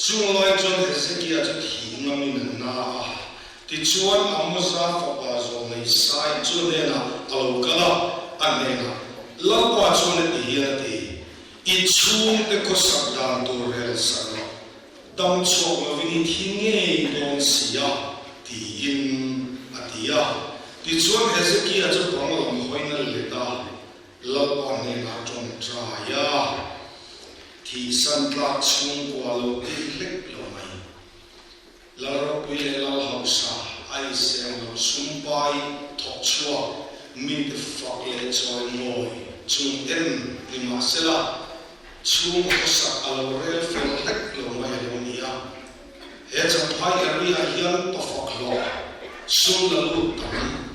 Chung lai chuan Hezekia chu thih ngamin a na a. Tichuan Amoza fapa zawlnei Isai chu hnenah a lo kal a, a hnenah, Lalpa chuan heti hian a ti, I chhungte khawsak dan tur rel sak rawh, dam chhuak lovin i thi ngei dawn si a, tiin a ti a. Tichuan Hezekia chu bang lam hawina let a, Lalpa hnenah tawngtai a, thihsan tlak chhungkua lo tih hlek lo mai. Lalropui leh Lalhausa a inseng lo sumpai thawk chhuak mite fak leh chawi ngawi chung en ni mahsela chhungkaw khawsak a lo rel fel hlek lo mai a lo ni a. He Champhai area hian pafak hlawh, sum la lut tam,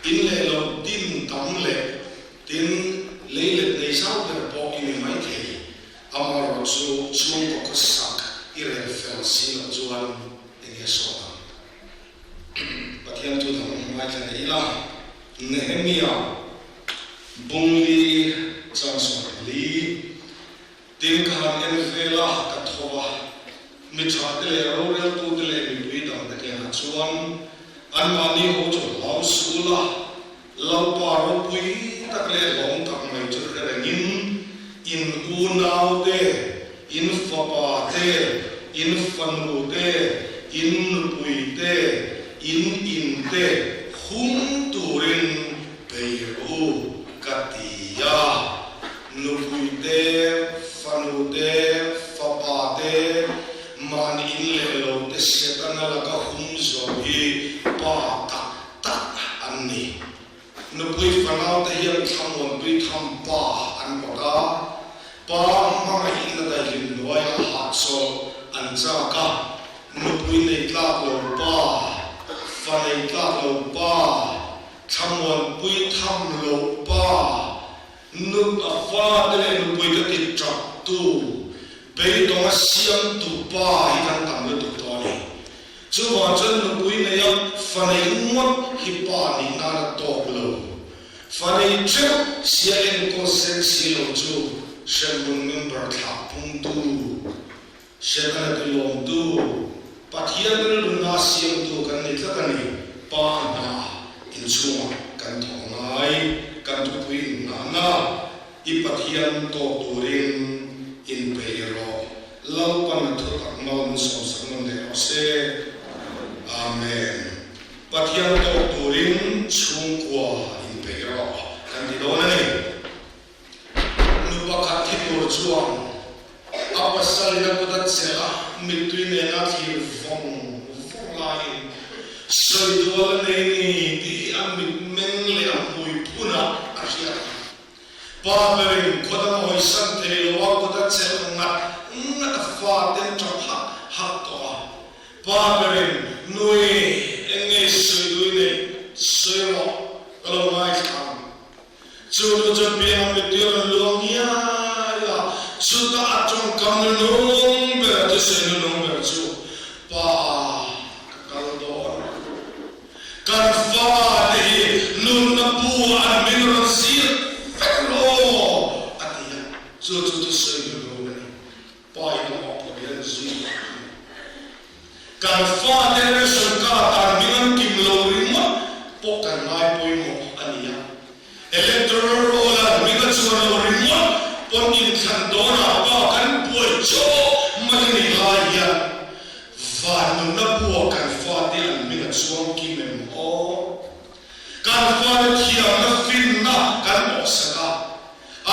in leh lo din tam leh tin lei let nei zau ber pawh i ni maithei. Amaherawh chu chhungkaw khawsak i rel fel si loh chuan eng nge sawt ang? Pathian thu dang ngaithla leh ila, Nehemia Bungli chang 14, Tin ka han en vel a, ka tho a, mi tha te leh roreltu te leh mipui dang te kenah chuan anmahni ho chu hlau suh ula, Lalpa ropui tak leh hlawm tak mai chu hre rengin in unau te, in fapa te, in fanu te, in nupui te, in in te hum turin bei rawh u ka ti a. Nupui te, fanu te, fapa te, mahni in leh lo te Setana laka hum zo hi pa tak tak an ni. Nupui fanaute hian thlamuanpui tham pa an awt a, pa hmangaihin a daihlim hnuaiah hahchawlh an chak a, nupui nei tlak lo pa, fa nei tlak lo pa, thlamuanpui tham loh pa, nu a fate leh nupui te ti tap tu, beidawng a siamtu pa hi kan tam lutuk tawh a ni. Chuvang chuan nupui nei a fa nei ngawt hi pa nih nan a tawk lo. Fa nei theuh sia enkawl seng si lo chu hremhmun member thlak phungtu, Setana tilawmtu, Pathian rilruna siamtu kan ni tlat a ni. Pa hna inchhungah kan thawk ngai, kan thupui innghahna i Pathian tawk turin inpeih rawh. Lalpan a thutak mal min sawmsak nawn leh rawh se. Amen. Pathian tawk turin chhungkua inpeih rawh kan ti dawn a ni. Nu pakhat thi tur chuan a pasal in a kut a chelh a, mittui nena thlir vawng vawng laiin sawi dual a nei ni tih hi a mitmeng leh a hmui phunah a hriat ang. Pa berin khaw dang hawisan thei lo a kut a chelh ngat ngat a fa ten tap hak hak tawh a. Pa berin nui eng nge sawi dui nei sawi rawh ka lo ngaithla ang. Chu nu chuan piang a mittir rawn luang ngiai a, chutah a tawngkam nunung ber a thusawi nunung ber chu pa ka kal dawn. Kan fate hi nunna pu an min rawn zir vek rawh, a ti a. Chu chu thusawi hnu lo a ni. Pa in a mawhphurh hian zui a ni. Kan fate ration card an hming an kim lo ringawt pawh kan ngai pawimawh a ni a. Electoral roll an hming a chuan lo ringawt pawn inthlan dawnah pa kan buai chawh mai a nih lai hian Van nunna buah kan fate an hming a chuang kim em aw? Kan fate thiamna finna kan awhsak a,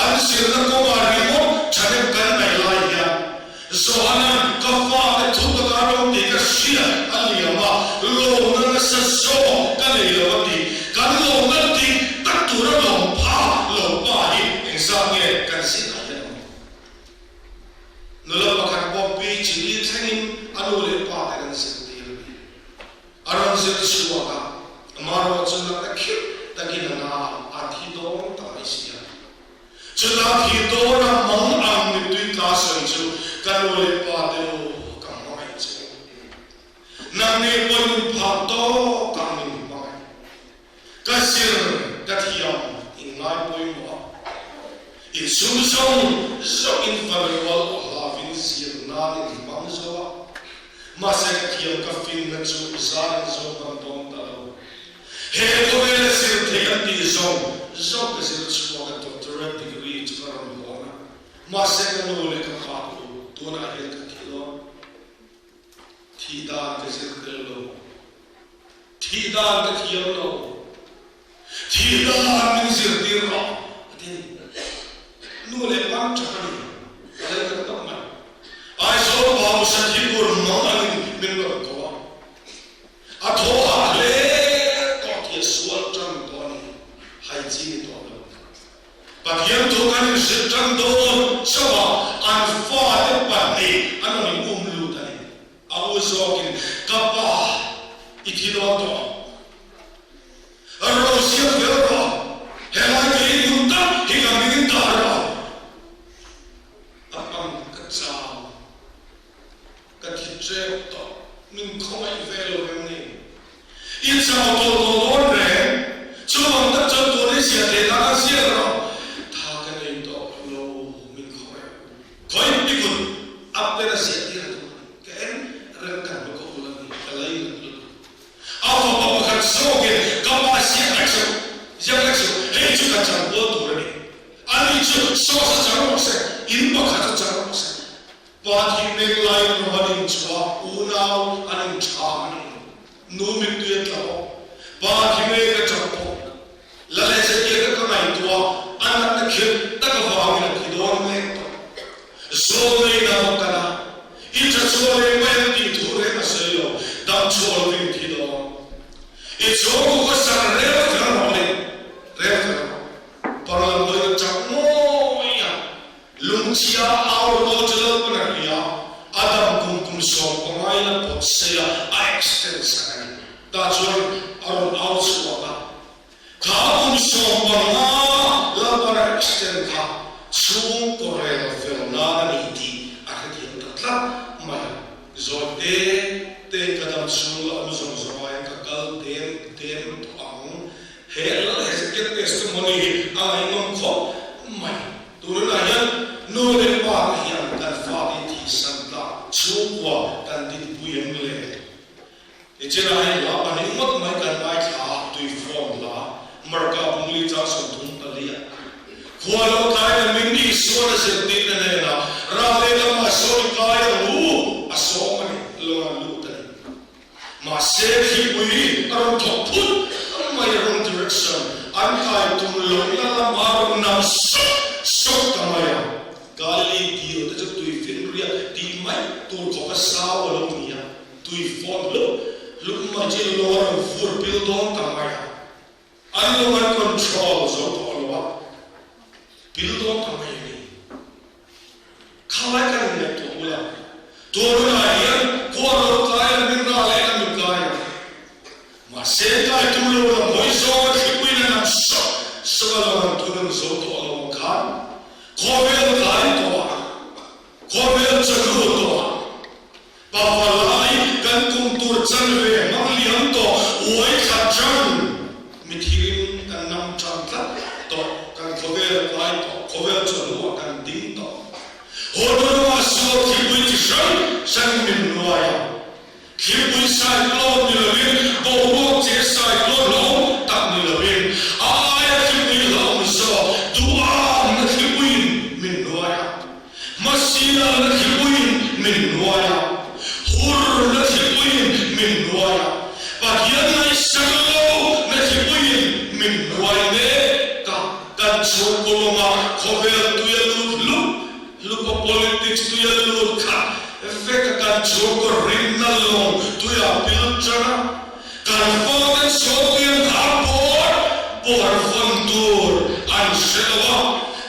an zirna kawngah ringawt thahnem kan ngaih lai hian Johana'n ka fate thu ka kar lo tih ka hriat a liam a, lawmna nasa zawk ka nei lo a ti. Kan lawmna dik tak tura lawm pha lo pa hi engzat nge kan zingah hian awm? Nula pakhat pawh pi chili thlengin a nu leh pa ten an zirtir a ni. A rawn zir chhuak a, amaherawh chu natna khirh takin a na a, a thi dawn ta mai si a. Chutah thi dawn a mang ang mittui tla sawi chu ka nu leh pa te u ka hmangaih che u. Nangni pawhin in phak tawk ang min hmangaih. Ka zir ka thiam in ngai pawimawh a, in sum zawng zawng in varual hlavin zir nan in hmang zo a. Mahse ka thiam ka finna chu zan zawng kan dawng ta lo. He khawvela zir thei an tih zawng zawng ka zir chhuak a doctorate degree chu ka rawn hawn a. Mahse ka nu leh ka pa te u tunah hian ka thi dawn. Thih dan ka zir tel lo. Thih dan ka thiam lo. Thih dan min zirtir rawh a ti a ni. Nu leh pa tha ka ni. A lei tak tak mai. Aizawl pa Musa Thipur mang angin min rawn ko a. A thaw hah hle tawh tih a sual tan tawh a ni. Hai chi ni tawh lo. Pathian thu kan inhrilh tan dawn chauh a, an fate pahnih an rawn in um lut a ni. A u zawkin, Ka pa, i thi dawn tawh ang. Ro siam fel rawh. Helai ka in hmun tak hi ka hmingin dah rawh. A pang ka chau. Ka thi ṭep tawh. Min khawngaih ve lo em ni? I chau tawh tawh dawn reng. Chuvang tak chuan tun i ziah theih nan a ziak rawh. Tha ka nei tawh lo. Min khawngaih u. Khawi i kut a pen a ziah tir a tum a ni. Ka en reng kan lo ka ul a ni. Ka lei nat lutuk. A fapa pakhat zawkin ka pa ziak lek suh, ziak lek suh, hei chu ka chanpual tur a ni. Ani chu saws a chang rawh se, in pakhat a chang rawh se. Pa thih mek laiin rawh an inchhuah, unau an intha a ni. Nu mittui a tla bawk. Pa thi mek a chang bawk. La leh zetia ka ka ngaihtuah, a natna khirh tak avangin a thi dawn mek tawh. Zawlnei na bawk ka na. I tha chhuah reng mai ang tih thu reng a sawi lo, dam chhuah lovin thi dawn. I chhungkaw khaw sak rel fel rawh le, rel fel rawh. Parlam dawi ka chak ngawi a, lungchhia au rawl chu Lalpan a hria, a dam kum kum 15 in a pawt sei a, a extend sak a ni. Tah chuan a rawn au chhuak a, Kha kum 15 Lalpan a extend kha chhungkaw rel fel nan a ni tih a hrethiam ta tlat mai a. Zawi te tein ka dam chhung la awm zawng zawng aiin ka kal dem dem tawh ang. He Lal Hezekiah testimony hi a ngaihnawm khawp mai. Tunah hian nu leh pa te hian kan fate thihsan tlak chhungkua kan dinpui em le? Nichinah hei hla pahnih ngawt mai kan ngaithla a, tui form hla, Marka bungli chang 34 ah. Khua lo tlai na min ni sual a zirtirna hnenah ral lehlamah sawi kai ang u a sawm a ni, lawng an lut a ni. Mahse thlipui a rawn thawk phut mai a wrong direction an kai tum lohna lamah a rawn nam sawk sawk ta mai a. Galilee dil te chu tui finriat tih mai tur khawp a sau a lo ni a. Tui fawt hluk hluk mai chu lung a rawn vur pil dawn ta mai a, an lung an control zo tawh lo a, pil dawn ta mai a ni. Khalai kan inngaihtuah bula tun hunah hian khua ro tlai la min ra leh la min kai ang. Mahse kai tum lo lam hawi zawnga thlipuiin a nam sawk sawk a lo han thunun zo tawh lo ang khan khawvel tlai tawh a, khawvel chawhnu tawh a, Pavalai kan kum tur chanve hmang liam tawh uai thla ṭang mithirim kan nam ṭang tlat tawh, kan khawvel tlai tawh, khawvel chawhnuah kan ding tawh. Haw hnua sual thlipui chi hrang hrang min nuai a, thlipui cyclone ni lovin boruak che cyclone hlauhawm tak ni lovin a aia thlipui hlauhawm zawk duham na thlipuiin min nuai a. Hmasina na thlipuiin min hnuai a, hur na thlipuiin min hnuai a, Pathian ngaihsak lo na thlipuiin min hnuai mek a, kan chhungkaw lawngah khawvel tui a lut hlup hlup a, politics tui a lut khat vek a, kan chhungkaw rinna lawng tui a pil tan a, kan faten sawi an ha pawr pawr vawn tur an hre lo a,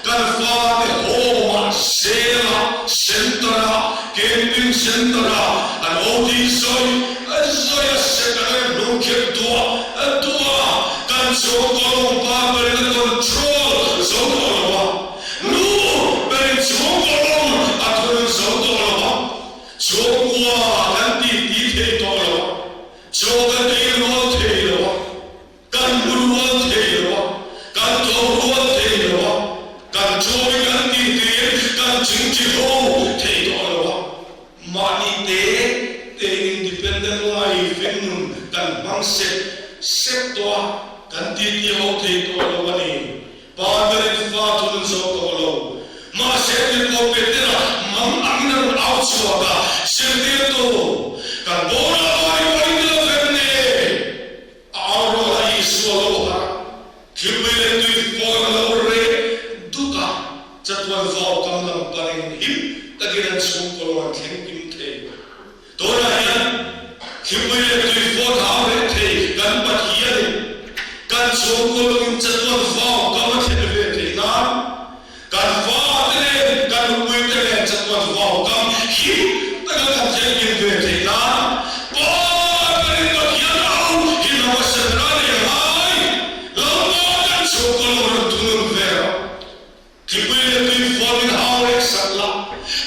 kan fate home-ah, Sela Center-ah, Camping Center-ah an OT sawi sawi a, Secondary hnungkhirh duah duah a, kan chhungkaw lawng pa berin a control zo tawh lo a, nu berin chhungkaw lawng a thunun zo tawh lo a, chhungkua kan titi thei tawh lo a. Chaw kan ei rual thei lo a, kan mu rual thei lo a, kan tho rual thei lo a, kan chawi kan tihtir kan chingchi ho thei tawh lo a, mahni te te in. mang sep sep tawh a, kan titi ho thei tawh lo a ni. Pa berin fa chu an zawh tawh lo. Mahse tirhkoh Petera mang angin a rawn au chhuak a, Zirtirtu, kan boral dawn i pawi ti lo vek nge? A au rual a Isua lo harh a, thilpui leh tui fawn a lo reh dut a, chatuan vau kam lam panin him takin an chhungkaw lawng an thleng kim thei. Tunah hian thlipui leh tui fawn hau reh thei kan Pathianin kan chhungkaw lawngin chatuan vau kam a thlen ve theih nan kan fate nen kan nupuite nen chatuan vau kam him taka kan thlen kim ve theih nan Pa berin Pathian au hi hnam a sen a nei a ngai lo maw kan chhungkaw lawng rawn thunun ve rawh. Thlipui leh tui fawn in hau rek sak la,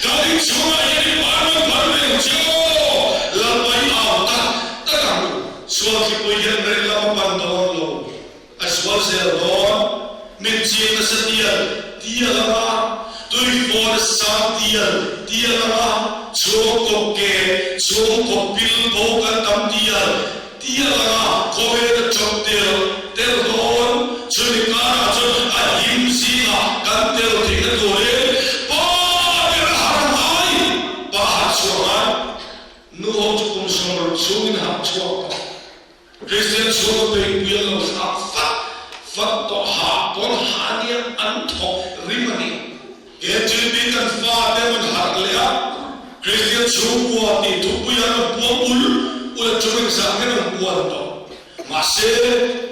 kan inchhungah hian i par rawn phar ve ang che aw, Lalpa i au tak tak ang u. Sual thlipui hian reng lam a pan dawn lo, a zual zel dawn. Min ching nasa tial tial ang a, tui fawn a sang tial tial ang a, chhungkaw ke, chhungkaw pil bo kan tam tial Tia langa khawvel a chawp tel tel dawn chumi karah chuan a him zingah kan tel theihna turin pa ber a har ngai pa harh chhuah ngai. Nu ho chu kum 60 chhungin harh chhuak tawh. Kristian chhunga beihpui an lo thlak fat fat tawh hah pawn hah nia an thawk rim a ni. He thilmi kan fate rawn harh leh a, Kristian chhungkua tih thupui an rawn puang ul ul a chu engzah nge rawn puan tawh? Mahse,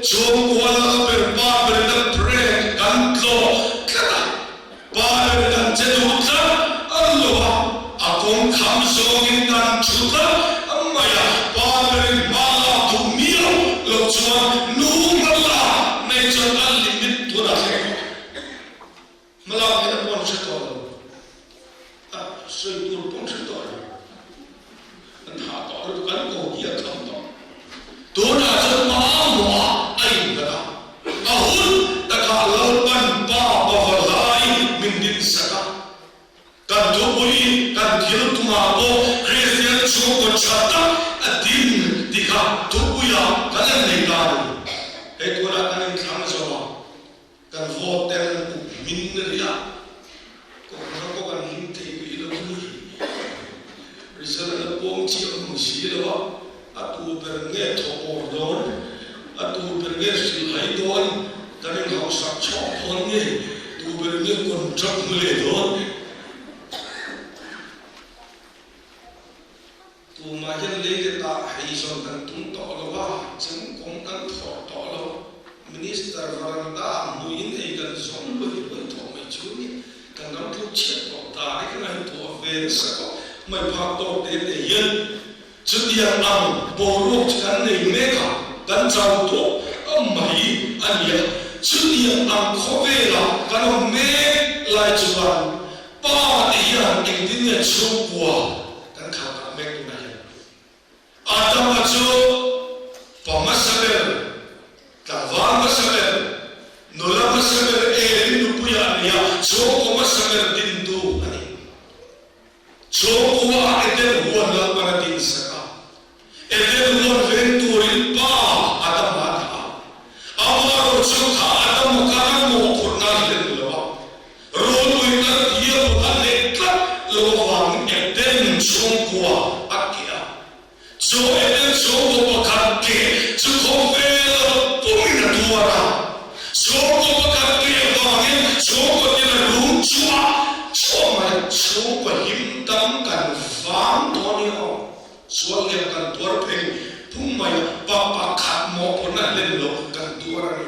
chhungkua lal ber pa berin a prank kan tlawh tlat a, pa ber kan che duh tlat a lo a, a kawng kham zawngin kan thu tlat mai a, pa berin hma lak duh miau loh chuan nu hma lak nei chuan a limit tunah thleng tawh. Hmalak hian a pawn hre tawh lo, a sawi tur pawn hre tawh lo, an thah tawh lutuk, an ko hi a kham tawh. Tunah chuan mamawh a innghat a, a hun takah Lalpan Pa Pavalai min dinsak a, kan thupui, kan thil tumah pawh Kristian chhungkaw tha tak a din ti kha thupuiah kan en nei ta a ni. Hei tunah kan inthlang zo a. Kan vote ten an up min na rih a, kohhran pawh kan him thei rih lo ni. Result an la puang chiah hmun si lo a, a tu ber nge thawk awr dawn, a tu ber nge hrilh hai dawn, kan inhausak chhawk dawn nge, tu ber nge contract hmu leh dawn. Tumah hian lei let ah hei zawn kan tum tawh lo a, cheng kawng kan thawh tawh lo. Minister varanda ah hmuiin ei kan zawng luai luai tawh mai chu ni. Kan ram tluk chhiat tawh ta hi ka ngaihtuah ve nasa tawh mai phak tawk te te hian chutiang ang boruak chu kan nei mek a, kan chau tawh mai a nia. Chutiang ang khawvelah kan awm mek lai chuan pa te hian engtin nge chhungkua Kan khau tak mek tunah hian Adama chu pa hmasa ber, tlangval hmasa ber, nula hmasa ber Erin nupuia a ni a, chhungkaw hmasa ber dintu a ni. Chhungkua Eden huan Lalpan a dinsak a, Eden huan veng turin pa Adama a dah a. Amaherawh chu kha Adama khan a mawhphurhna a hlen lo a, Ropui tak hian a leh tlat lo avangin Eden chhungkua a keh a. Chu Eden chhungkaw pakhat keh chu khawvel pumin a tuar a. Chhungkaw pakhat keh avangin chhungkaw tin a rum chhuah chhuah mai. Chhungkaw him dam kan vang dawn i aw. Sual lian kan tuar phei phung mai a, pa pakhat mawhphurhna hlen lo kan tuar a ni.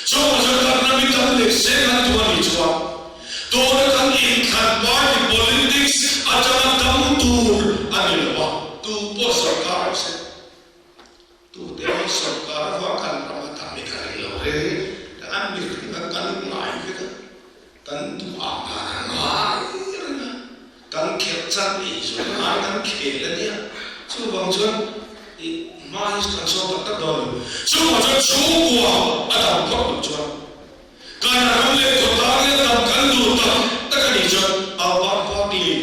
Chungah chuan kan ram hi kan leh seng an duh a nih chuan tuna kan inthlan party politics atanga dam tur a ni lo a, tu pawh sorkar ang se, tu te ang sorkar avang kan ram a dam hi ka ring lo reng an mihring kha kan ngai vek a, kan duh ang dan a ngai reng a, Kan khelh chan ei zawng ngai kan khel a nia. Chuvang chuan i hma hi kan sawn tak tak dawn lo. Chuvang chuan chhungkua a dam phawt loh chuan kan ram leh khawtlang leh dam kan duh tak tak a nih chuan Albert Barkley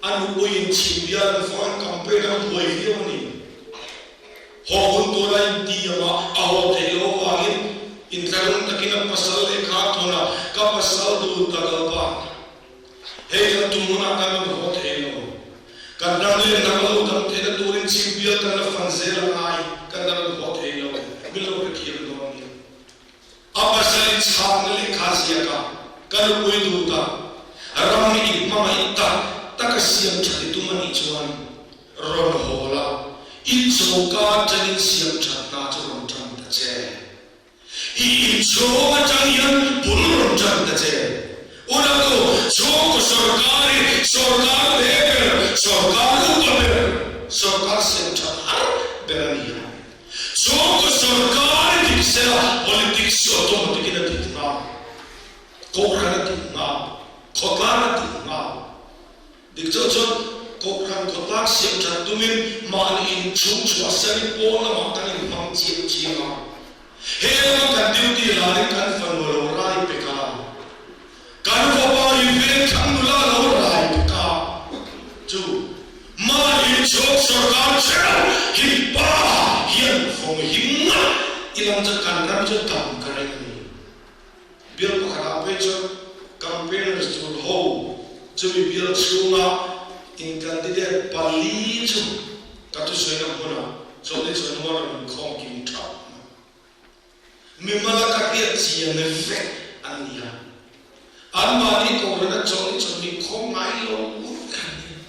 a nupuiin chhim bial an fang an campaign a buai viau a ni. siam a, a haw theih loh avangin inthlahrung takin a pasal lehkha a thawn a, Ka pasal duh ta kalpa. Hei kan tum hunah kan rawn haw thei lo. Kan ram leh hnam lo dam theihna turin chhim bial kan la fan zel a ngai, kan la rawn haw thei lo, min lo hrethiam dawn nia. A pasalin chhakna lehkha ziak a, ka nupui duh tak, ram i hmangaih tak tak a siam that i tum a nih chuan rawn haw la, i choka atangin siam that hna chu rawn tan ta che. I inchhung atang hian bul rawn tan ta che. Unau, chhungkaw sorkar hi sorkar ve ber, sorkar upa ber, sorkar siam that har ber a ni a. Chhungkaw sorkar i dik sela politics chu automatic in a dik nghal, kohhran a dik nghal, khawtlang a dik nghal. Dik chauh chuan kohhran khawtlang siam that tumin mahni inchhung chhuahsanin pawn lamah kan inhmang chiam chiam a. He lama kan duty lanin kan fanu a lo rai pek a, kan fapa i veng thlang nula a lo rai pek a, chu mahni inchhung sorkar theuh hi pa hian vawng him ngat ilang chuan kan ram chu dam ka ring a ni. Bial pakhatah phei chuan campaigners tur ho chumi bial chhunga in candidate pali chu ka thusawina hmunah chawlhni chawhnu a rawn inkhawm kim thap mai. Mimala ka hriat chian vek an ni a, anmahni Kohhrana chawlhni chawhnu inkhawm ngai lo vek an ni a,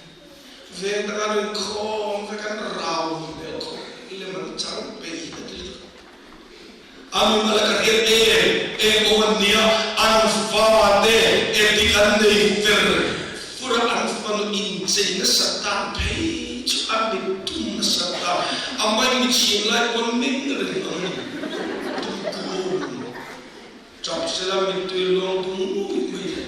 veng danga an inkhawm vek an rau hmel khawp lem an chang peih a ti lutuk. A nun a la ka hriat em em awm an nia, an fate edik an nei fer fur a, an fanu inchei nasat dan phei chu a mit tum nasat dan, a mai michhin lai pawn meng reng ang ni, tum kun tap sela mittui luang tum ngawih mai le.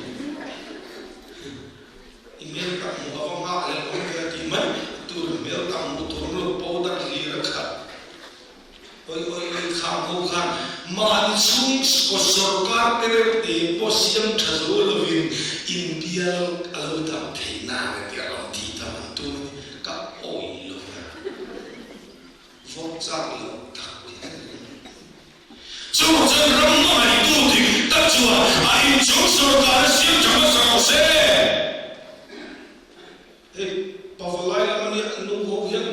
I hmel tak hmuh a va nghah leh awm ve a tih mai tur hmel tak hmuh tur awm lo powder hlir a khat. Oi oi oi khang ho khan mahni chhung kaw sorkar te reuh te pawh siam tha zo lovin inbial a lo dam theih nan a tia rawn tih tam an tum a ni. Ka awi lo va, vawk chak lo tak hian a ni. Chung chuan ram hmangaihtu dik tak chuan a inchhung sorkar a siam tha hmasa rawh se. Hei Pavalai lam a nia, nu ho hian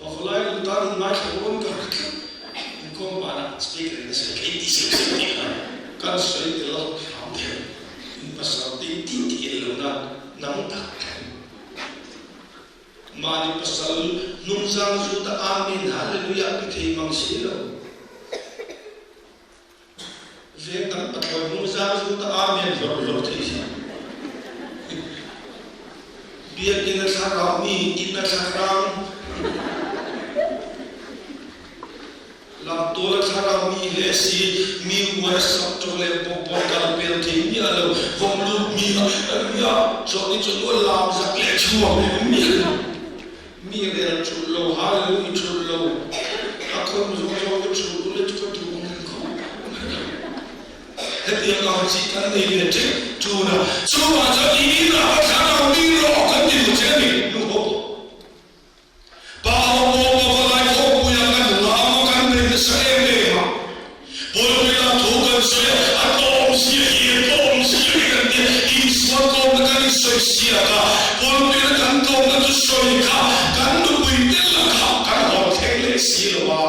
Pavalai lam tan in ngaithla dawn ka hre tlat. Inkhawm banah speaker in a sawi kha in ti seuh seuh tih kha kan sawi tel a hram thei. In pasal te in tin tih en lo nan nang tak mahni pasal hnungzang zut a Amen Hallelujah ti thei mang si lo. Veng dang pathlawi hnungzang zut a Amen hlawrh hlawrh thei si. Biakinn a thlarau mi inn a thlarau lamtawl a thlarau mi hle si mi uar sak ṭawk le bawkbawn kal pel thei miah lo vawm lut mi a mia chawhni chawhnu a lam zak le chuak mi mi rel ṭhulh lo hallelujah ṭhulh lo a khawm zawng zawng ka ṭhulh u le chu ka duh ang khawp Hetiang ang chi kan nei ve ṭek ṭun a, chuvang chuan i inah ka thlarau mi rawh kan ti duh che a ni, nu ho pawh. Pa ho pawh Pavalai khawpuia kan lam a kan nei nasa em em a, Pawlpuila thu kan sawi a, a tlawm zia hi a tlawm zia hi kan ti a, insual tlawmna kan insawi siak a, Pawlpuila kan tlawmna chu sawi kha kan nupui te lakah kan hawn thleng leh si lo a.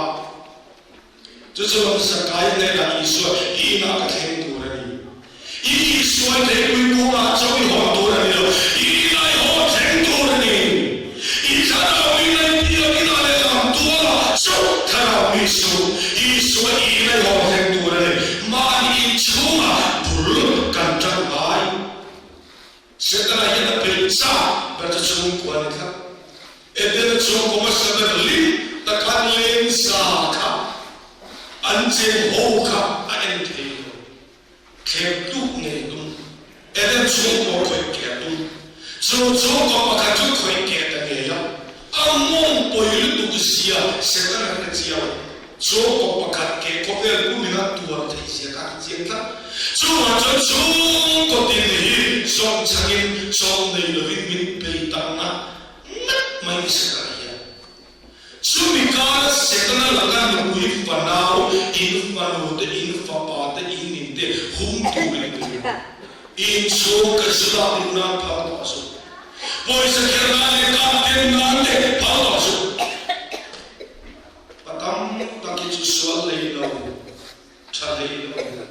Chu chu lam Zakai hnenah Isua i inah ka thleng tur a ni. I Isua theipui kungah chauh i hawn tur a ni lo, i inah i hawn thleng tur a ni. I thlarau mi nei biak inah leh lam tualah chauh thlarau mi suh. Isua i inah i hawn thleng tur a ni. Mahni inchhungah bul kan tan ngai. Setana hian a peih chak ber chu chhungkua a ni tlat. Edena chhungkaw hmasa ber lim taka leng za kha an cheng ho kha a en thei lo. Thlem tuk ngei tum. Eden chhungkaw khawih keh a tum. Chu chhungkaw pakhat chu khawih keh ta ngei a. A mawng pawi lutuk zia Setana hre chiang. Chhungkaw pakhat keh khawvel pumina tuar theih zia kha a chiang tlat. Chungah chuan chhungkaw tin hi zawng chhangin zawng nei lovin min bei tam ngat ngat mai ni Setana hian. Chumi kara Setana laka nupui fanu. te hum turin min ring. Inchhung ka zu lak luh nan phal tawh suh. Pawisa kher nan leh kap den nan te phal tawh suh. Pa tam tak hi chu sual hlei lo, tha hlei lo,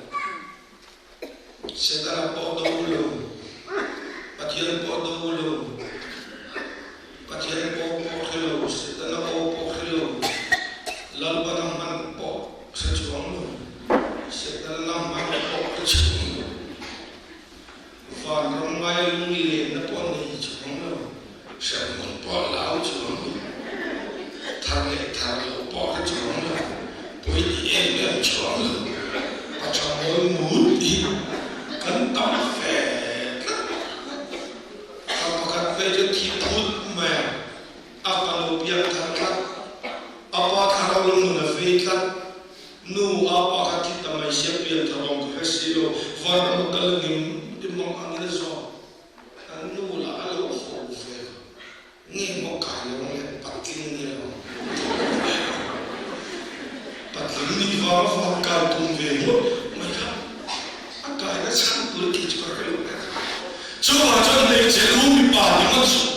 Setana pawh do lo, Pathian pawh do lo, Pathian aw pawh hre lo, Setana aw pawh hre lo, Lalpana hman pawh hre chuang lo, Setana hman pawh hre chuang lo, Vanram ngai lunglenna pawh nei chuang lo, hremhmun pawh lau chuang lo, thar leh thar lo pawh hre chuang lo, pawi ti em em chuang lo, a tha mawi mut hi kan tam fe tlat. Thla pakhat ve chu thi phut mai a, a fanu piang thar tlat, a pa thlarau lung nun a vei tlat, nu a pa kha thi ta mai sia pian thar awm ka hre si lo, vanram a kal ngim ti mang angin a zawk, a nu lah a lo haw ve lo, nge maw kai lo ang le, patling ni lo, patling ni vang vang kai tum ve ngawt mai kha. A kaina chhan tur tih chu ka hre lo ber. Chuvang chuan hmeichhe lu mipa ni ngawt suh.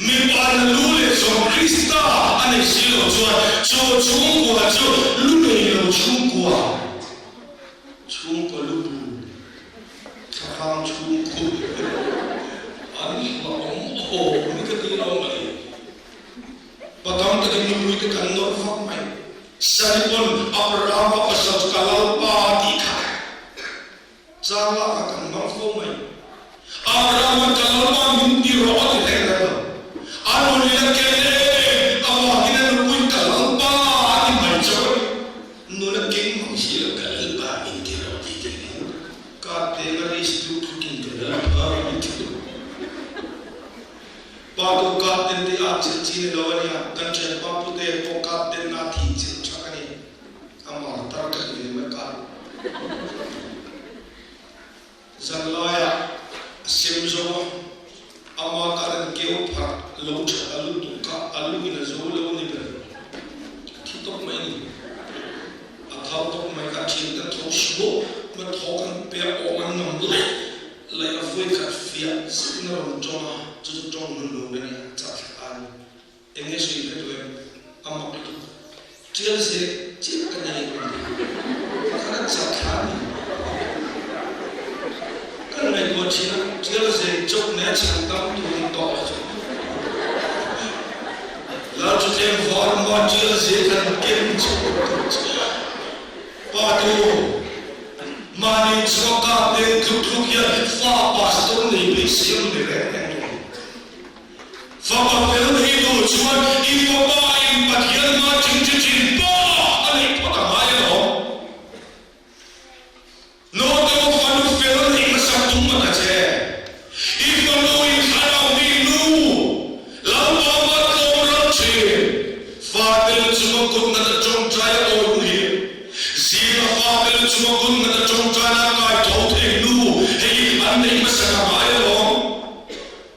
Mipa na lu leh zawng Krista a nei si lo chuan chu chhungkua chu lu nei lo chhungkua, chhungkaw lu bu, thlahrang chhungkua an hlauhawm awm hi ka ti lo mai. Patam takin nupuite kan nawrh vak mai. Saripawn Abrahama pasal chu ka Lalpa a tih kha chang lah kha kan hmang fo mai. Abrahama ka Lalpa min ti rawh a ti reng reng lo. A nunin a ken em avangin a nupuiin ka Lalpa a ti mai chauh a ni. Nun a keng mang si lo ka Lalpa min ti rawh tih tih hi ka teng a risk duh thutin ka Lalpa min ti rawh. Pa tu kap den te ah chilh chi ni lo a nia, kan thianpa pute pawh kap den na thi chilh thak a ni. A mar tar ka ti ve mai kar. Zanlai ah a sem zo a, ama kar an keu pharh lo that a lutuk kha a lu in a zo lo a ni ber. A thi tawp mai a ni. A thau tawp mai kha thian te tho suah ma thawk an pe a awm an ngam laih Lei a vawi khat fiah zetin a rawn tawng a, chu chu tawng nun lo na nia chah thlak a ni. Eng nge sawi hre duh em? A mak lutuk. Tial zek chiah ka nei a rawn ti. Pakhat a chah thla a ni. Kan ngaihtuah thin a, tial zek chawp nei a chhan tam tur ni tawh lo chu. Lal chu tlem var ma tial zek han ken chhuak tur chu. Pa tu. Mahni chhuak kap te tluk tluk hian fa pastor nei beisei ang ni reng reng lo. Fapa fel thei tur chuan i fapa in Pathian hma chingchi chin pa a neih phawt a ngai alawm. Naute u fanu fel neih hmasak tum mat a che. I fanu in thlarau mi nu Lalpa hma tlawm ral thin. Fate lu chunga kut ngat a tawngtai a awi muhil. Zinga fate lu chunga kut ngat a tawngtai na kai tho thei nu hei an neih hmasa ka ngai alawm.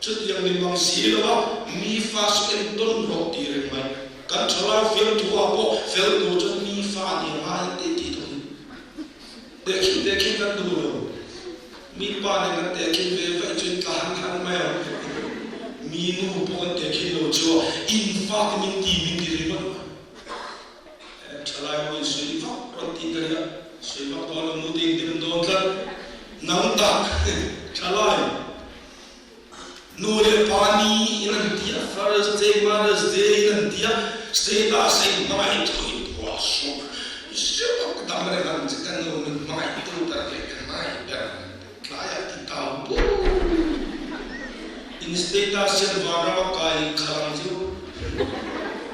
Chutiang ni mang si lo a mi fa chu entawn rawh ti reng mai. Kan thalai fiamthu ah pawh fel tur chuan mi fa nia ngai an tih tih tawh hi. Tehkhin tehkhin kan duh lo. Mi pa nen kan tehkhin ve vaih chuan tla han han mai ang. Mi nu pawh kan tehkhin lo chu a in fa te min ti min ti ringawt mai. Thalai ho in sawi vak rawn tih ka ria, sawi vak dawn lo nu te in dem dawn tlat. Nang tak thalai nu leh pa ni in an ti a, Father's Day, Mother's Day in an ti a, status a in hmangaih tho in phuah suh. Zeuh a dam reng ang che ka nu min hmangaih tu ber leh ka hmangaih ber ang tlaiah ti tau bur. In status hian vanram a kai in khalh ang chu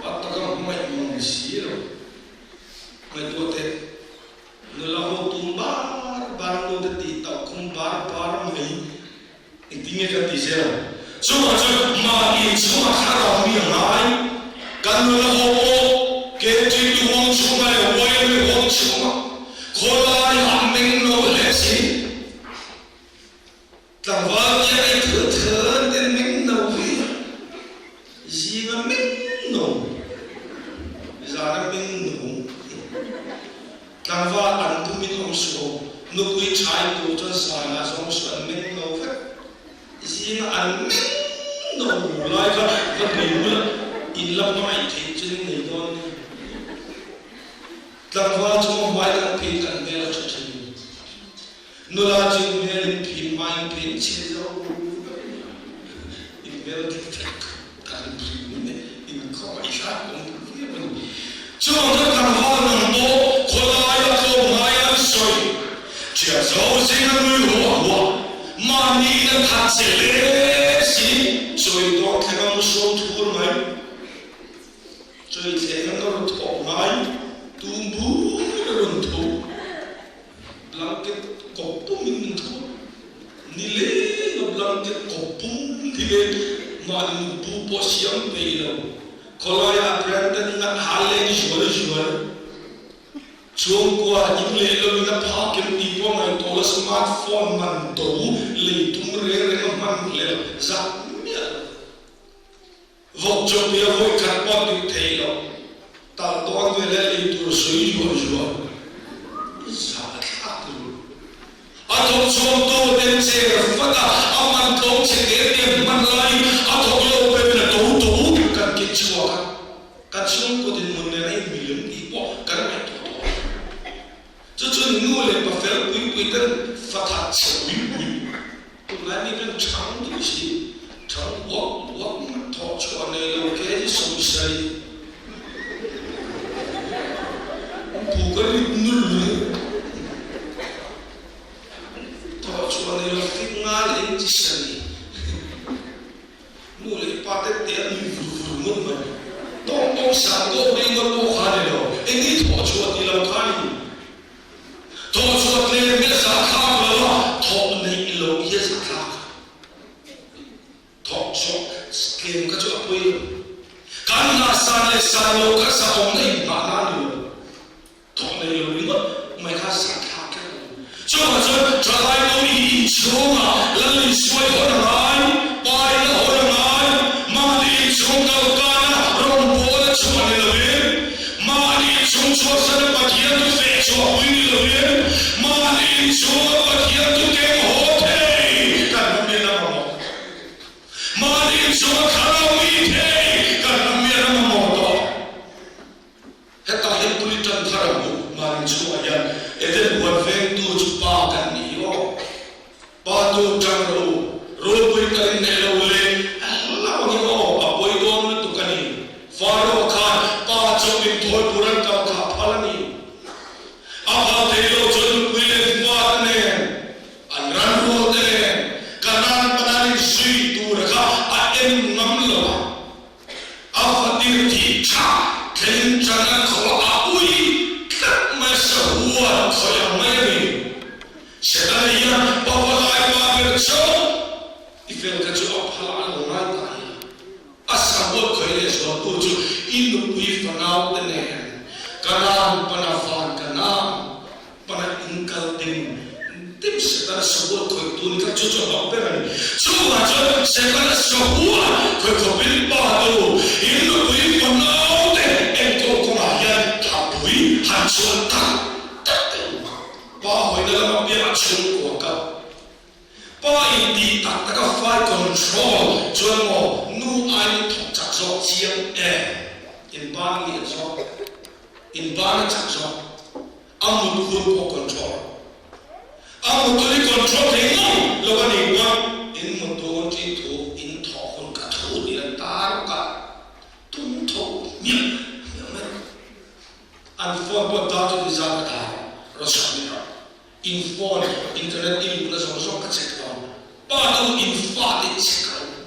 a taka hmangaih mang ni si lo. Ngaihtuah teh. Nula ho tum bar bar nu te tih tauh khum bar bar mai engtin nge kan tih zel ang? Chuvang chuan mahni chhungah thlarau mi a ngai. Kan nula ho pawh KTP huang chhungah leh YMA huang chhungah khawlai ah meng lo hle si. Tlangval tia ei thil thil ten meng no hi zinga meng no, zana meng no. Tlangval an tumin awm suh aw. Nupui ṭhai tur chuan zanah zawng chu an meng lo vek. Zinga an meng no lai kha va nui bula in la hmangaih theih chu ning nei dawn ni. Tlangval chu a hmai kan phei kan hmel a ṭha ṭhin. Nula chu in hmel in phim hma in phei chhe zo vek in hmel dik tak kan phim in khawngaih thlak awm viau a ni. Chuvang chuan tlangval nang pawh khawlaia tlawmngai an sawi ṭhian zo zinga nui huah huah mahni in a that che hle si chawi dawn thleng a mu sawm thur mai. Chawi thleng a nawr thawh ngai tum bur a rawn tho. Blanket kawp pum in min thu a, nileng a blanket kawp pum nileng mahni mutbu pawh siam peih lo, khawlai ah Brandon ngat hal leng zual zual, chhungkua in leh lo in a phak em tih pawh ngaihtuah la smart phone man to lei tum reng reng a hman hlel zak miah lo. Vawk chawpia vawi khat pawh tih theih loh, tal tawn ve leh ei tur sawi zuah zuah i zah a thlak tur. A thawk chhuak tu ten cher fat a, a man tlawm chhe te te hman laiin a thawk lo pawhin a to to kan kit chhuak a, kan chhungkaw dinhmun nen a inmilem tih pawh kan ngaihtuah tawh lo. Chu chu nu leh pa fel pui pui ten fathat chhe pui pui. Tunlai mi kan chhang duh si, chhang uak uak mat thawh chhuah nei lo ke hi sawisai bu ka rit nul mai. Thawh chhuah nei lo fik nga leh in chi sari. Nu leh pa te te an nui vur vur ngawt mai. Tawng tawng sang tawk rih ngawt pawh kha ni lo, eng i thawh chhuah ti lo kha ni. Thawh chhuah tlem hi a zahthlak lo a, thawh neih loh hi a zahthlak. Thawh chhuah tlem kha chu a pawi lo. Kan hna san leh san loh kha zahawmna inhmah na a ni lo. Thawh nei lo ringawt mai kha zahthlak kher lo. Chuvang chuan thalai ho hi inchhungah Lal Isuai hawn a ngai, Paina hawn a ngai, mahni inchhung kalkana rawngbawla chhuah ni lovin, Mahni inchhung chhuahsana Pathian chu feh chhuahpui ni lovin, mahni inchhunga Pathian chu keng haw thei kan ram hian a mamawh. Mahni inchhunga thlarau mi thei kan ram hian a mamawh tawh. Hetah hian puli tan thar ang u, mahni inchhungah hian Eden huan vengtu chu Pa kan ni hi aw. Pa tu tang rawh u, ropui ka rin neih lo le, a hlau ang i aw, a pawi dawn lutuk a ni. Faro khan pa chawp in thawi pur an kal kha a phal a ni. A phal thei lo chuan nupui leh fa te nen, an ran rual te nen, Kanan panan in zui tur kha a en ngam lo a. A fatir thih tha thleng tan a khaw a ui tlat mai sa huan khawih ang mai a ni. Setana hian pavalai pa ber chauh i fel kha chu a phal a lo ngai ta hi a. A sabuat khawih leh zualtu chu i nupui fanau te nen Kanan pana van Kanan pana in kal ding dim Setana sabuat khawih tu ni kha chu chu a bang ber a ni. Chuvang chuan Setana sabuat khawih khawpin pa tu i nupui fanau te enkawl kawngah hian thapui han chhuah tak tak teh u. Pa hawina lama piah a chhungkua ka pa in tih tak tak a fai control chuan maw nu aiin thawk chak zawk chiang em in ban lian zawk in ban a chak zawk a mut hun pawh control a mut hun i control thei ngawng lo a nih pawn in mut dawn tih thu in thawh hun ka thu tih a tar ka tum tho hmiah hmiah mai. An phone pawh dar chu ti zat a dar rawn sak mai rawh. In phone, internet i luhna zawng zawng ka check dawn. Pa tu in fate check rawh u.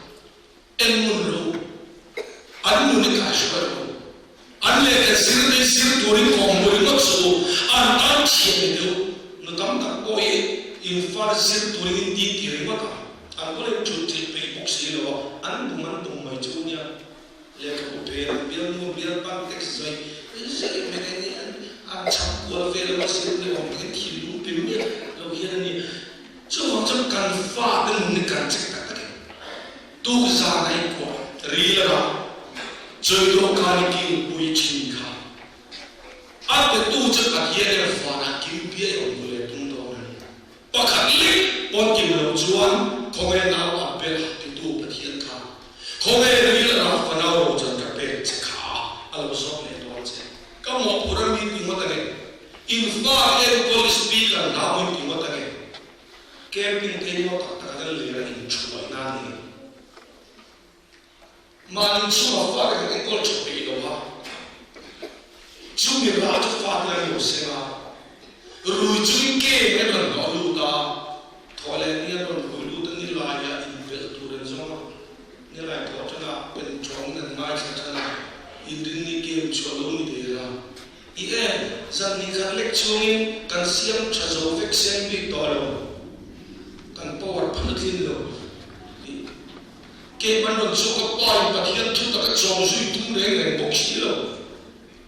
En ngun rawh u. An nun i kai hruai rawh u. An lehkha zir te zir turin kawng hmu ringawt suh u. An tan thiam ni deuh. Nu tam tak pawh hi in fate zir turin in ti ti ringawt a. An bula in thut theih peih bawk si lo a. An bum an bum mai chu nia. Lehkhabu phen an bialnu bialpan text zawi zawi mai te hi an an chhak kual vel emaw zir ni awm takin thinlung pe miah lo hian a ni. Chuvang chuan kan fate nun hi kan check tak tak em? Tuk zan a inkuah ril a rah, chawi dawhkan i kilpui thin kha a petu chu Pathian emaw vanah kim biai awm duh leh tum dawn a ni. Pakhat lek pawn kim lo chuan khawnge nau a belh titu Pathian kha khawnge ril a rang fanau rochan ka pek che kha a lo zawk leh dawn che. Ka mawhphurh a mi ti ngawt ange. In fa enkawl speaker hna pawhin ti ngawt ange. Camping te hi maw tak tak an ler a inthuai nan ni. Mahni chunga fate kan enkawl tha peih lo a, chumi rah chu fate an lo seng a, rui chungin game an rawn hnawh lut a, thaw leh ni an rawn rui lut a, nilaiah inbelh tur an zawng a, nilai thawh tanah pen tawngin an ngaithla tan a, inrinni game chu a lo ni der a, i em, zan ni khat lek chhungin kan siam tha zo vek seng bik tawh lo, kan power phal tlin lo tih. Keimah rawn chu ka pa in Pathian thu taka chawm zui tum reng reng bawk si lo.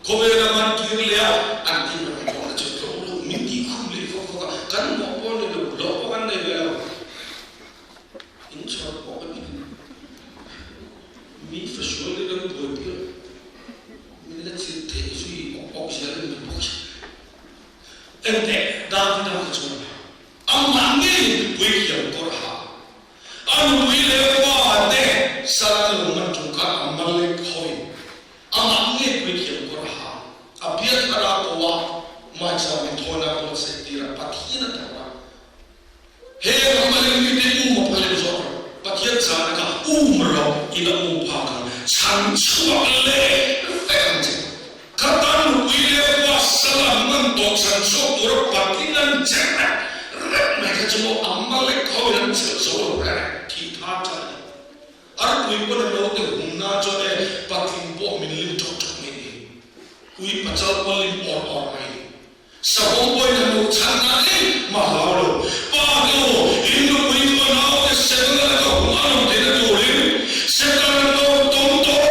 Khawvel a man kir leh a, an tih reng pawh na chu tlawm lo, min tih khum leh vak vak a, kan mawh pawh ni lo, hlawh pawh kan nei ve lo. In chhawr pawh kan ni lo. Mi fasual te kan buaipui a, min la chilh theih zui awk awk zel a ni bawk si. Enteh, Davida kha chuan amah ngeiin puithiam kawr ha A nupui leh pa te sal an lo man ṭum khan a Malek hawiin amah ngei puithiam kawr a ha. A biak thar a ko a, Maicham in thawinak buatsaih tir a Pathian a tar a. Heng Amalek mite um a phal em zawk rawh. Pathian chahna kha um rawh in a um phak ang. Chhan chhuak leh vek ang che. Khatan nupui leh pa sal an man tawh chhan chhuak tura patling an che rep rep mai kha chu maw Amalek ho in an chelh zo lo reng thih tha tha a ni. Arpui pawn a naute hum na chuan e patling pawh min lim ṭawk ṭawk mai ni. Ui pachal pawn lim awr awr mai ni. Savawm pawhin a hmuh chhan na eng mah hlau lo. Pa te aw, in nupui chu a naute Setana laka hum a rawn theihna turin Setana tawng tawng tawh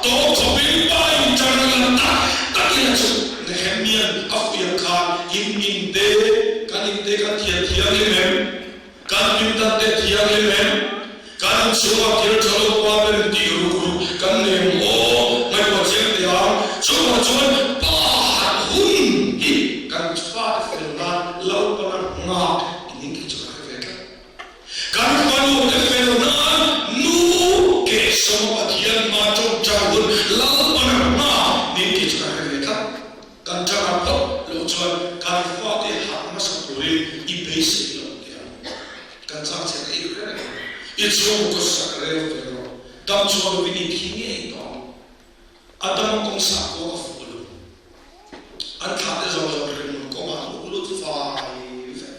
tawh khawpin pa in ṭan a lan tak takin a chhuk. Nehemia'n a fuih ang khan in inte kan inte kan thian thianghlim em? Kan pindan te thianghlim em? Kan inchhungah thil ṭha lo pa ber in tih ruk ruk kan nei ang aw? Ngaihtuah chiang teh ang. Chuvang chuan pa harh hun hi kan fate fel nan Lalpana nghak in in khi chu ka hre ve tlat. Kan fanu te fel nan nu keh sawma Pathian hma ṭawngṭai hun Lalpana nghak nin khi chu ka hre ve tlat. Kan ṭanga phawt loh chuan kan fate harh hmasa turin i beisei lo teh ang. Kan chang che ka i hre reng ang. I chhung ka sak rel ve rawh. Dam chhuah lovin i thi ngei tawh ang. A dam kawng sah pawh ka fuh lo. An thlah te zawng zawng rinmun kawngah an uk lut fai vek.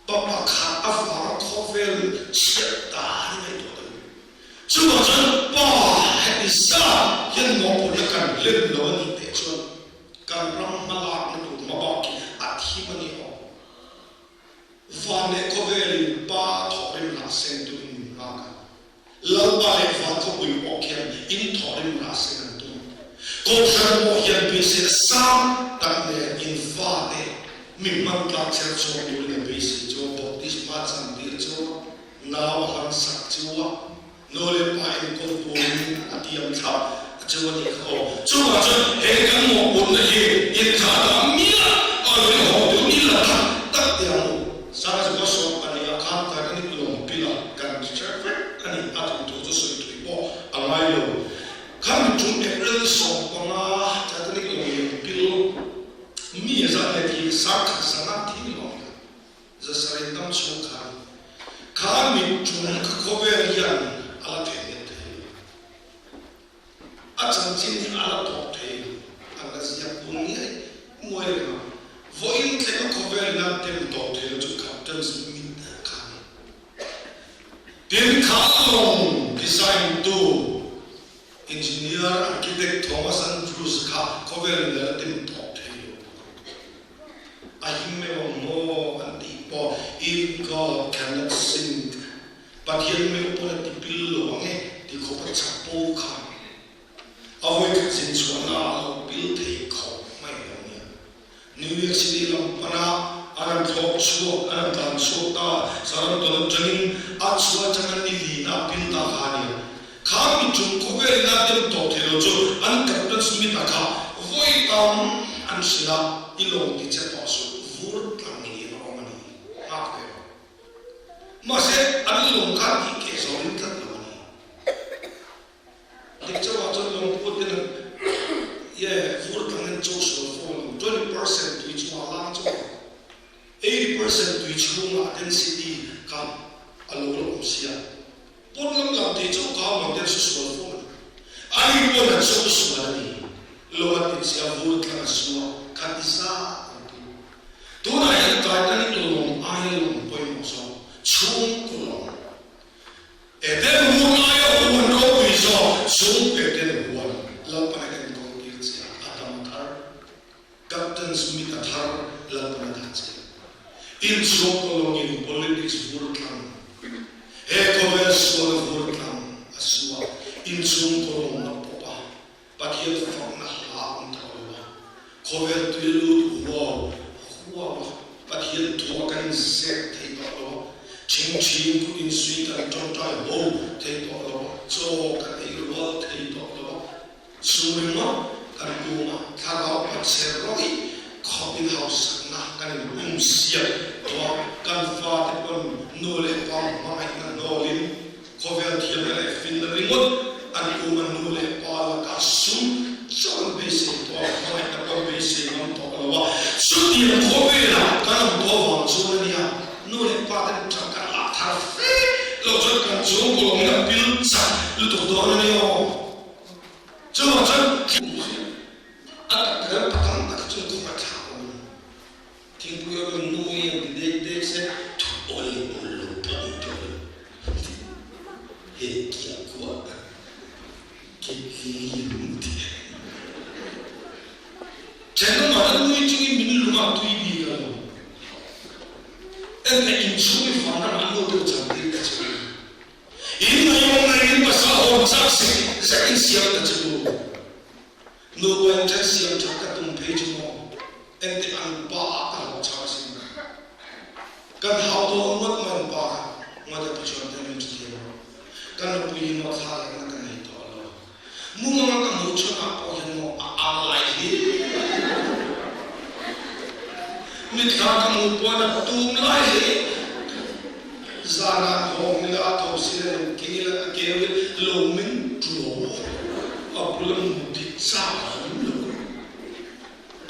Pa pakhat avanga khawvel chhiat dan i ngaihtuah ta lo. Chuvang chuan pa heti zat hian mawhphurhna kan lem lo a nih teh chuan kan ram hmalakna tur hmabak hi a thim a ni awm. Van leh khawvelin Pa thawhrim rah seng tumin min nghak a. Lalpa leh van khawpui pawh khian in thawhrim rah seng an tum. Kohhran pawh hian beiseina sang tak nen in fate mi hman tlak cher chhuak turin a beisei chu a, baptisma chantir chu a, nau a hlan sak chu a, nu leh pa enkawl turin a tiam thlap chu a nih kha aw. Chuvang chuan he kan mawhphurhna hi inthah dah miah a rawn haw duh ni la tak tak teh ang u. Sangha 72 ah khan Titanic lawng pila kan hre vek a ni a thawnthu chu sawi thui pawh a ngai lo. Khami tum April ni 15 Titanic lawng lian pil mi a zat leh thi 10,100 thi ni lawng kha. Zasarih dam chhung khan kha mit tum kha khawvel hian a la theihnghilh thei lo. A chanchin hi a la tawp thei lo. A la ziak bung ngiai nguai reng a. Vawiin thlenga khawvel in a tem tawp thei lo chu Captain Smith kha a ni. Tin, kha lawng design tu engineer architect Thomas Andrews kha khawvel in a la tem tawp thei lo bawk a. A him emaw maw an tih pawh If God cannot sink, Pathian meuh pawn a ti pil lo ang e ti khawp a chapo kha a vawikhat zin chhuahna ah a lo pil thei khawp mai lo nia. New York City lam pana an an thlawk chhuak, an an tlan chhuak ta, Saranton atangin a chhuah atanga ni lina a pil ta kha a nia. Kha mi chung khawvel in a dem tawh thei lo chu an Captain Smith-a kha vawi tam an hrilh a, i lawng ti che tawh suh, vur tlang lian a awm a ni. lawng kha tih keh zawh ring tlat lo a ni. Dik chauhah chuan lawngput ten an ye vur tlang in cho sual fo lo, 20% tui chungah lang chauh a, 80% tui chhungah density kha a lo la awm sia. Pawn lam lam tih chauh kha man ten su sual fo a ni. Ani pawn an cho sual a ni. Lo an ti sia vur tlang a sua kha ti zat an ti. Tunah hian Titanic lawng aia lawng pawimawh zawk chhungkaw lawng Eden hun aia huan ropui zawk chung Eden huan Lalpan a enkawl tir che a, a dam thar. Captain Smith a thar Lalpan a dah che. Inchhung kawlawngin politics vur tlang, he khawvel sual vur tlang a su a, inchhung kawlawng a pawp a, Pathian fakna hla a awm tawh lo a, khawvel tui lut huau huau a, Pathian thu a kan inzek thei tawh lo a, ṭhingṭhing kut insui kan ṭawngṭai ho thei tawh lo a, chaw kan ei rual thei tawh lo a, Chu ringawt kan kuma thlarau pachhe rawih khawpin hausakna kan in um siam tawh a, kan fate pawn nu leh pa hmangaihna hnawlin khawvel thiamna leh finna ringawt an kuma nu leh pa lakah sum chauh an beisei tawh a, hmangaihna pawh an beisei ngam tawh lo a, chutiang khawvelah kan awm tawh vang chuan a nia nu leh pa ten tang kan lak thar fe loh chuan kan chhungkaw lawngin a pil chak lutuk dawn a nia aw. Chuvang chuan thingpui a tak rem pakam tak chu kawng a thlak awm a ni. Thingpui a rawn nui ang ti dek dek se thu awl awl lo pawh ni tawh lo. He kiah kuah ke hlim ti. Thenawmah an nui chungin min lung a tui bik a lo. Ente inchhung i vanram an lo deuh chan tir ta che u. In ngaihawm ngaiin pasal awm chak si zet in siam ta che u. Nupa in then siam that ka tum phei chu maw engtik an pa ah ka hlawh chau asin. Kan hau dawn ngawt mai an pa kha ngawt a tichuan te min hrethiam rawh. Ka nupui hi maw thla lehna ka nei tawh lo. Mumanga ka hmuh chhun ah pawh hian maw a ang lai hle. Mithla ka hmuh pawn a tum lai hle. Zan ah hawng ila a tho si le lo keng ila a keu i lo meng tluau a bul a mu dik chak hlim lo.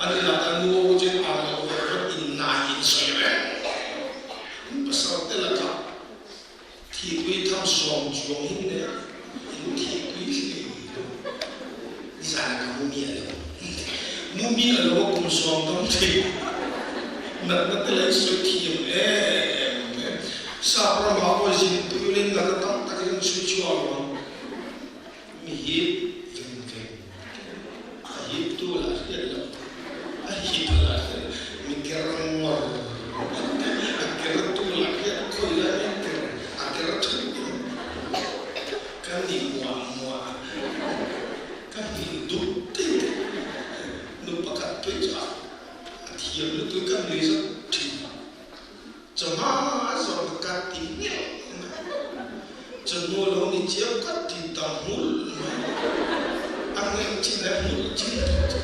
Ani lah kan nu aw chu ang lo ve rawt in nai in sawi reng. Pasal te lakah Thihpui tham sawm chuang hin le in thihpui hlei lo. Nizan ah ka mu miah lo. Mu miah lo a kum sawm dam thei natna te la i sawi thiam em em. Sap ram ah pawh zin tui len natna tam tak in an chhui chhuak lo ang. Mi hip veng veng. A hip tu lah hriat lo. A hip a lah hriat lo. Mi ker ngawr a ker tu lah hriat khawi lai mai ker a ker thut in ka ni muah muah ka hnih dup tih nu pakhat phei chu a thiam lutuk ka nui zawk thin. Chawhma zawng ka kat ti miah mai. Chawhnu a lo ni chiang kat ti ta hmul mai. A ngeng chin leh hmul chin tawh chu.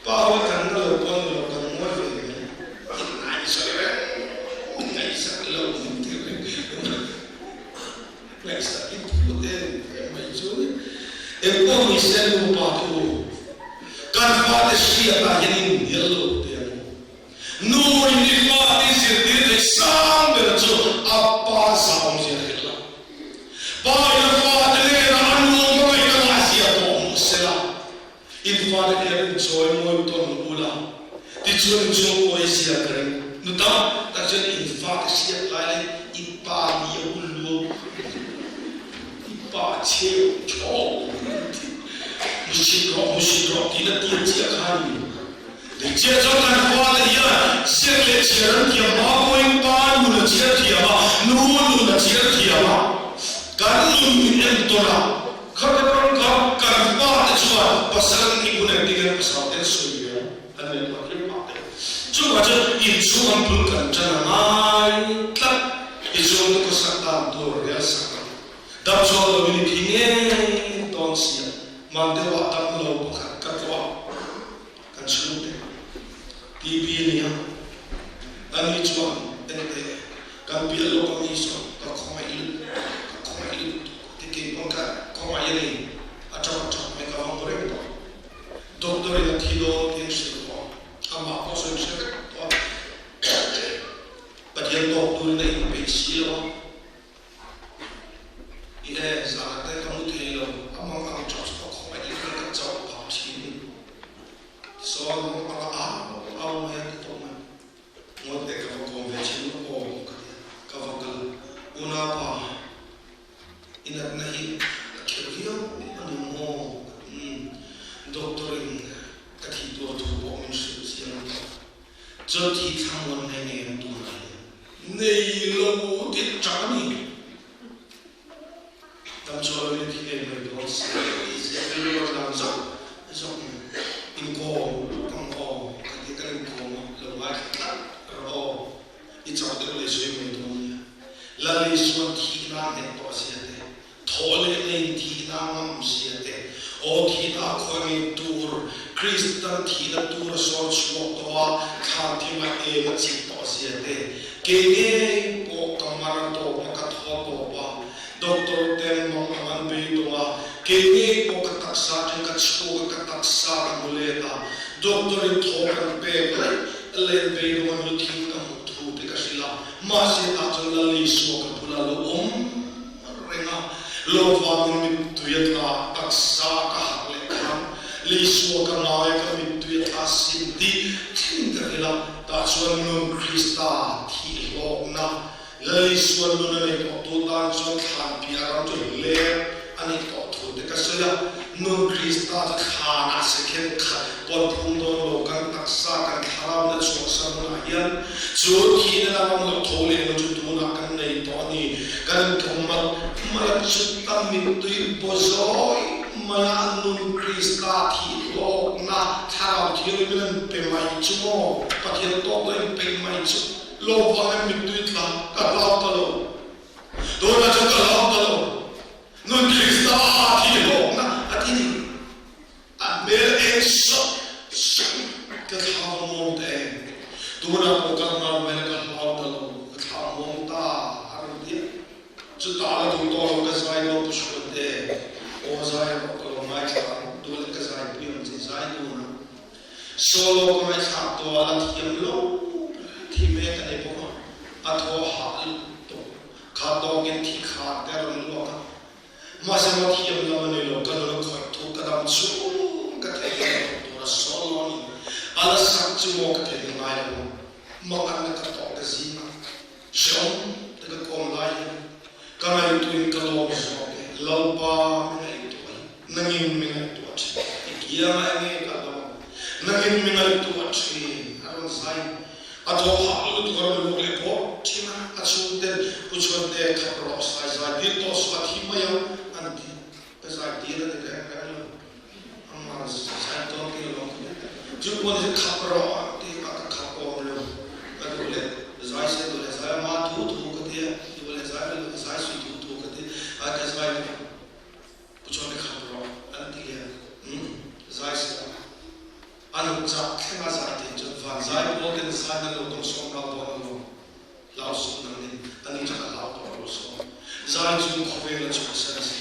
Pa ho kan na lo pawn lo kan ngawi ve mai. In ngaihsawi reng, ngaihsak lo min ti reng. Ngaihsak in phu em em mai chu engpawh ni se nupa te u, kan fate hriatah hian in hnial lo teh ang u. Nu in i fate i zirtir theih sang ber chu a pa zahawmzia hrilh la. Pa in a fate hnenah a nu hmangaihna ngahzia pawh hmuh se la. In fate hian in chawi mawi tawn u la, tichuan in chhungkawi zia ka ring. Nu tam tak chuan in fate hriat lai leh i pa ni a hun luau, i pa cheu chhawk hmusit rawh hmusit rawh tiin a tir chiah kha a ni. Chiah chuan kan fate hian ziak leh chhiar an thiam hma pawhin pa nun a chhiar thiam a, nu nun a chhiar thiam a, kan nun min entawn a, khata ram kha kan fate chuan pasal an nih hun engtin nge pasal te an sawi ve ang an ngaihtuah thiam phah te. Chuvang chuan inchhung an bul kan tan a ngai tlat, i chhungte khawsak dan tur rel sak ang. Dam chuan lo in i thi ngei tawn si a, man deuh ah dam lo pakhat ka tlawh a. Kan chhungte TB a nia, ani chuan en teh. Kan piah lawk a mi sawn ka khawngaih lutuk, ka khawngaih lutuk ti kei pawn ka khawngaih a ni. A ṭap a ṭap mai ka va hmu reng tawh. Doctor in a thi dawn tih an hrilh tawh a, amah pawh sawi hre vek tawh a. Pathian tawk turin a inpeih si lo a. I e, zanah te ka mu thei lo, a mang ang ṭap chu ka khawngaih lutuk a, ka chauh phah ṭhin a ni. Tisawn mang ang a au au mai a ti tawh mai. Ngawt te ka va kawm ve thin lo aw ka ti a, ka va kal. Unaupa, i natna hi a khelh viau a ni maw? Ka ti. Doctor in ka thih tur thu pawh min hrilh chiang tawh. Chuan thi thlamuan mai ngei ang tunah hian nei lo dik ṭang a ni. Dam chhuah lovin thi ngei mai dawn si tih ziah rilru a tlang zawk zawk mai. Inkawm ang aw ka ti kan inkawm a, lo ngaithla tlat rawh aw, i chauh deuh leh sawi mai dawn nia. Lal Isuan thihna a nghet tawh zia te, Thaw leh nei thihna ngam zia te, aw thihna a khawi ngei tur, Kristan thihna tur a sawr chhuak tawh a, thlan thim a em a chik tawh zia te, kei ngei pawh ka mar tawp a, ka thaw tawp a, doctor ten mang ang an bei tawng a, kei ngei pawh ka taksa atang ka chhuak a, ka taksa ka hmu let a, doctor in thaw kan pek laih len beidawng an lu thing ka hmuh thu te ka hrilh a, mahse tah chuan Lal Isua ka bulah lo awm. Reng a, lo vangin mittui a tla, taksa ka harh leh khan Lisua ka ngai ka mittui a tla sin tih thleng ka hrilh a, tah chuan nun Krista thih hlawkna Lalisua nun a nei tawh tu tan chuan thlan piah ram chu hlep a nih tawh thu te ka sawi a, nun Krista chu thlanah sekhen khat pawn phum dawn lo kan taksa kan thlarau na chhuahsan hunah hian Chu thihna lam ang loh tho leh lo chu tunah kan nei tawh a ni. Kan thawmhmat hmala chu tam mittui baw zawi maia an nun Krista thih hlawkna thlarau thianghlimin an pe mai chu maw? Pathian tawk lo in peih mai chu lo vang em mittui tla ka hlau ta lo. Tunah chuan ka hlau ta lo. Nun Krista thih hlawkna a ti ni. A hmel eng sawk sawk ka thlau muang ta em? Tunah pawh ka hnar mai la ka hlau ta lo, ka thlau muang ta a rawn ti a. Chutah la duh tawh lo ka zai dawn pu Hruan te, aw zai rawh ka lo ngaithla ang, duh leh ka zai pui ang che zai dun a. Solo ka ngaihthlak tawh a la thiam lo thi mek a ni bawk a, a thaw hah lutuk kha tawkin thi khar te a rawn luak a. Mahse maw thiam lam a ni lo, ka nun a khawih thu ka dam chhung ka thei lo tawh tur a sawl lo a ni. A la sak chu maw ka thei ngai lo ang, manganna ka tawh ka zing a, hrehawm te ka kawm lai hian ka ngaihtuahin ka lawm zawk e, Lalpa mi ngaihtuah hi nangin mi ngaihtuah thin, i kiangah enge ka lam ang, nangin mi ngaihtuah thin a rawn zai. A thaw hah lutuk a rawn luak leh bawk thin a, a chhungten Pu Chhuante khap rawh sai zai tir tawh suh a thi mai ang an ti. Ka zai tir a ni reng reng lo. Amah zai tawn tir lo ka ti. Chu pawh ni khap rawh a ti a, ka khap awm lo. Ka duh leh zai se duh leh zai ama thu thu ka ti a, duh leh zai lo ka zai sui thu thu ka ti a, ka zai lo. Pu Chhuante khap rawh an ti a, zai se a. A lo chak thleng a zai thei chuan van zai pawl ten zai nan lo tawng sawm rau dawn a lawm. Hlau suh nang in a ni chuan a hlau tawh lo sawm. Zai chu khawvel a chhuahsan a si.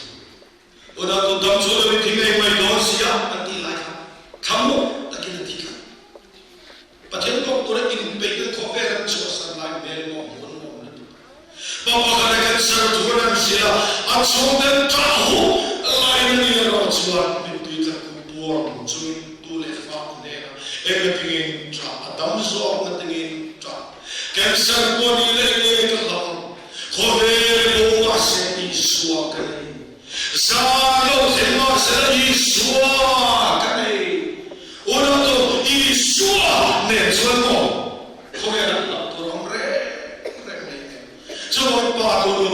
Unau tu dam chu lo in thi ngei mai dawn sia an tih lai kha thlamuh takin a thi tlat. Pathian tawk tura inpeih ten khawvel an chhuahsan lai hmel maw hmuh an nuam lutuk. Pa pakhat a cancer thu an han hrilh a, a chhungten ṭah huh laiin a ni erawh chuan mittui tla kum puang chungin tu leh fa a hnena engatingin ṭah a dam zawk natingin ṭah cancer pawh ni leh nge ka hlau ang khawvel bo mahse Isua ka nei zan lo thleng mahsela Isua ka nei unau tu Isua nen chuan maw Khawvelah hlauh tur awm reng reng nei em? Chuan Pa tu nu.